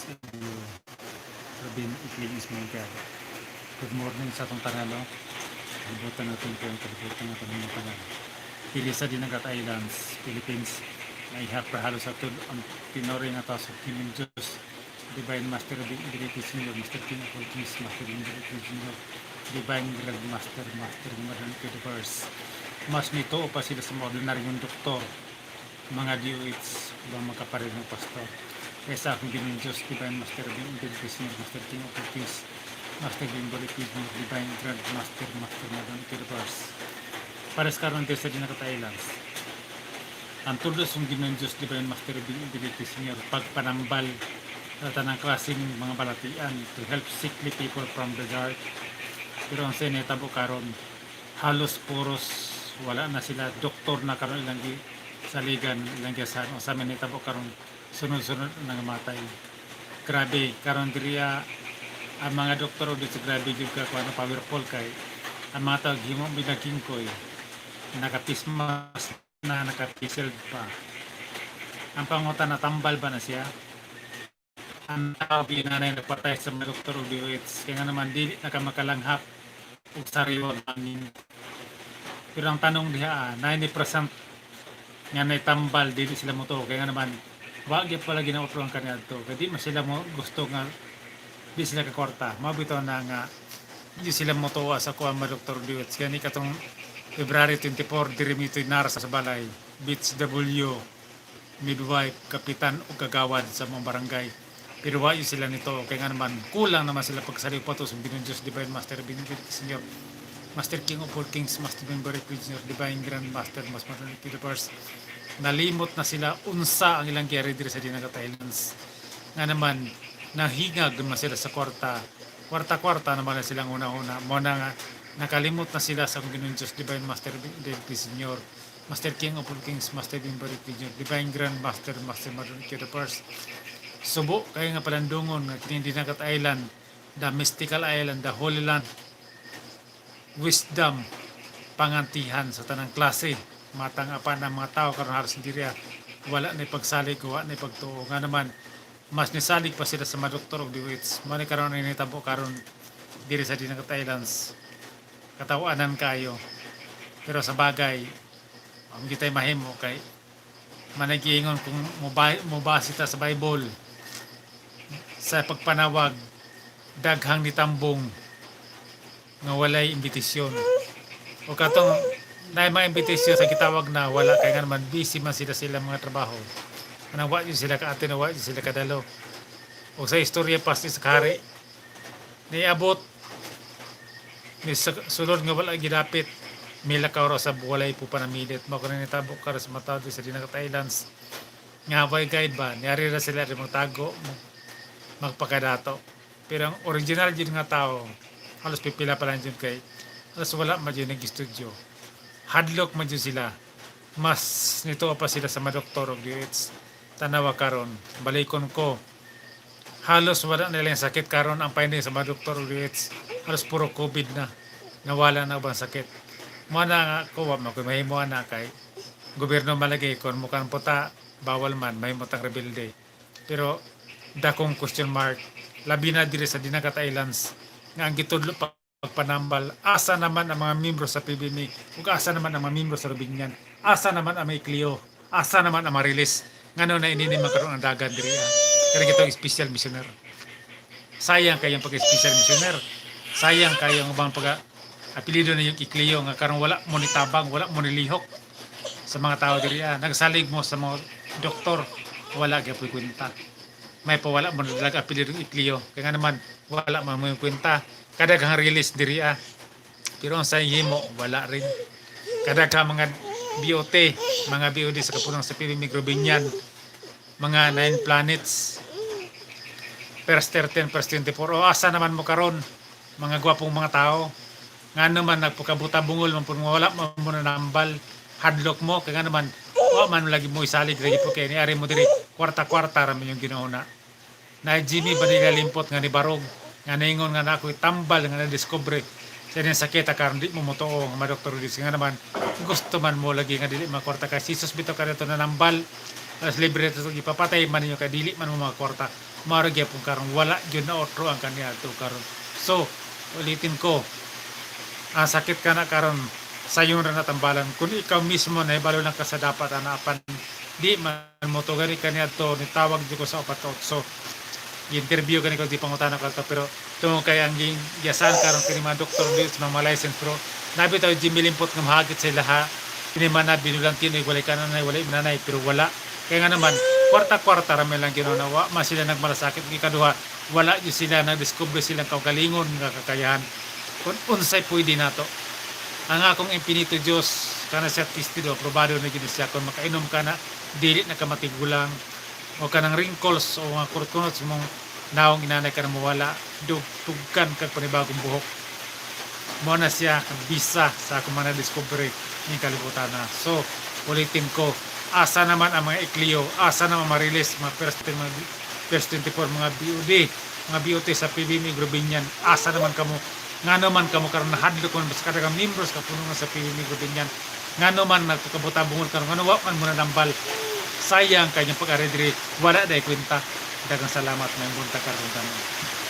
Ismael Robin Ikling Ismael Tiago. Good morning sa atong tanalo. Kalibutan natin po ang kalibutan natin mga tanan. Dili sa Dinagat Islands, Philippines, naihap halo sa tud ang tinori nga tao sa Ginoong Diyos, Divine Master of the Infinity Senior, Master King of all Kings, Master Infinity Junior, Divine Grand Master, Master Modern Universe. Mas nito pa sila sa mga ordinaryong doktor, mga DOH, ibang makapareho ng pastor. Kaya sa akong Ginoong Diyos, Divine Master of the Infinity Senior, Master King of all Kings, Master Infinity Junior, Divine Grand Master, Master Modern Universe. Pares karon diri sa Dinagat Islands. Ang tulos ng Ginoong Diyos, Divine Master of the Infinity Senior, pagpanambal sa tanang klaseng mga balatian to help sickly people from the dark. Pero ang sinetabo karon, halos puros wala na sila, doktor na karon ilang gi saligan, ilang giasahan. Ang sa nitabo karon, sunod-sunod na nangamatay. Grabe karon diriya ang mga doktor o dito, grabe jud ka kuno powerful kay ang mga tao himo binagingkoy, nakapismas na, nakapisil pa. Ang pangutan, natambal ba na siya? Ang tao binanay nagpatay sa mga doktor o DOH kaya nga naman dili na ka makalanghap og sariwa hangin. Pero ang tanong diha, 90% nga naitambal dili sila mo kaya nga naman wa gyud pala ginautro ang kaniadto kay di man sila mo gusto nga di sila kakwarta. Mao bitaw na nga di sila motuwa sa kuha mga doktor DOH. Kaya ni katong February 24 diri mito nara sa balay Beach W, midwife, kapitan o kagawad sa mga barangay. Pero wa yun sila nito kaya nga naman kulang naman sila pagsaliw pa to sa Ginoong Diyos, Divine Master Benedict Senior, Master King of all Kings, Master Member Junior, Divine Grand Master, Mas Master Universe. Nalimot na sila unsa ang ilang giyari diri sa Dinagat Islands. Nga naman nahingag naman sila sa kwarta. Kwarta-kwarta naman na silang una-una. Mo na nga nakalimot na sila sa Ginoong Diyos, Divine Master Benedict Senior, Master King of all Kings, Master Member Junior, Divine Grand Master, Master Master Universe. Subo kay nga palandungon nga kining Dinagat Island, the mystical island, the holy land, wisdom, pangantihan sa tanang klase. Matang apan ang mga tao karon halos diri wala na pagsalig, wala na pagtuo. Nga naman mas nisalig pa sila sa mga doktor og DOH. Mo ni karon ang nitabo karon diri sa Dinagat Islands. Katawanan kayo. Pero sa bagay, ang kitay mahimo kay managiingon kung mobase ta sa Bible sa pagpanawag, daghang nitambong nga walay imbitasyon o katong na mga imbitasyon sa gitawag na wala kay nga naman busy man sila sila mga trabaho. Anang wa yun sila ka-atin, wa yun sila kadalo. O sa istorya pa sa kahari niabot ni sa sulod nga wala gidapit, mila ka oras sa walay po panamilit. Mao kuno nitabo karon sa mga tao sa Dinagat Islands nga way guide ba, niari ra sila ri magtago, magpakadato. Pero ang original jud nga tao halos pipila pa lang jud kay halos wala man jud nag-studio. Hadlok man jud sila. Mas nito pa sila sa mga doktor og DOH. Tanawa karon, balikon ko, halos wala nila yung sakit karon. Ang finding sa mga doktor og DOH, halos puro COVID na. Nawala na ubang sakit. Mo na nga ko wa man ko mahimo ana kay gobyerno malagi. Kon mo kan puta bawal man mahimo tang rebelde. Pero dakong question mark, labi na diri sa Dinagat Islands nga ang gitudlo pagpanambal. Asa naman ang mga membro sa PBMA ug asa naman ang mga membro sa Rubinian? Asa naman ang may Clio? Asa naman ang Marilis? Ngano na inini magkaroon ang dagan diri, ah? Kaya kitong special missioner, sayang kayong pag special missioner, sayang kayong ubang pag apelyido na yung Icleo nga karon wala mo ni tabang, wala mo nilihok sa mga tao diri, ah. Nagsalig mo sa mga doktor, wala gyud kwenta. May pa wala mo naglag apelyido ng Icleo kaya nga naman wala man mo yung kwenta. Kadaghang release diri, ah. Pero ang sa himo wala rin. Kadaghang mga BOT, mga BOD sa kapunang sa PBM Grobinian, mga Nine Planets, First 13, First 24. O asa naman mo karon mga gwapong mga tao? Nga naman nagpakabuta bungol man pud, wala man mo nambal. Hadlok mo kaya nga naman wa man lagi mo isalig lagi po kay niari mo diri, kwarta-kwarta ra man yung ginauna na Jimmy Banila Limpot nga ni Barog nga ningon nga na ako'y tambal nga na-discover sa inyong sakit. Karon di mo motoo nga ma Dr. Ruiz. Nga naman gusto man mo lagi nga dili makwarta kay Jesus bitaw ka na nambal alas libre to, ipapatay man ninyo kay dili man mo makwarta. Mao ra gyapon karon, wala gyud na otro ang kaniadto karon. So, ulitin ko, ang sakit ka na karon sayon ra natambalan kung ikaw mismo nahibalo lang ka sa dapat ana, apan di man mo to gani kaniadto. Nitawag jud ko sa 48, interview gani ko, di pangutana ko to, pero tungod kay ang giyasan karon kini mga doktor di sa mga license, pero nabi tayo Jimmy Limpot nga mahagit sa ilaha kini man na binulang tinoy, walay kananay, walay mananay, pero wala kaya nga naman kwarta-kwarta ra man lang ginawa, wa man sila nagmalasakit. Ikaduha, wala jud sila nag-discover silang kaugalingon nga kakayahan kung unsay pwede nato. Ang akong Infinito Diyos kana siya testido, aprobado na gid siya. Kung makainom ka na, dili na ka matigulang o kanang wrinkles o mga kurot-kurot sa mong naong inanay ka na mawala, dugtugan kag panibagong buhok. Mo na siya bisa sa akong mga na-discovery ng kalibutan na. So, ulitin ko, asa naman ang mga Ecleo, asa naman ma-release mga first, mga first 24, mga BOD, mga BOT sa PBM Grobiñan, asa naman kamo? Ngano man kamo karon nahadlok man sa kadagang members kapuno nga sa PBM Grobiñan? Ngano man nagpakabuta-bungol karon? Ngano wa man mo nanambal? Sayang kanyang pag-ari diri, wala day kwenta. Daghang salamat, maayong buntag karon tanan.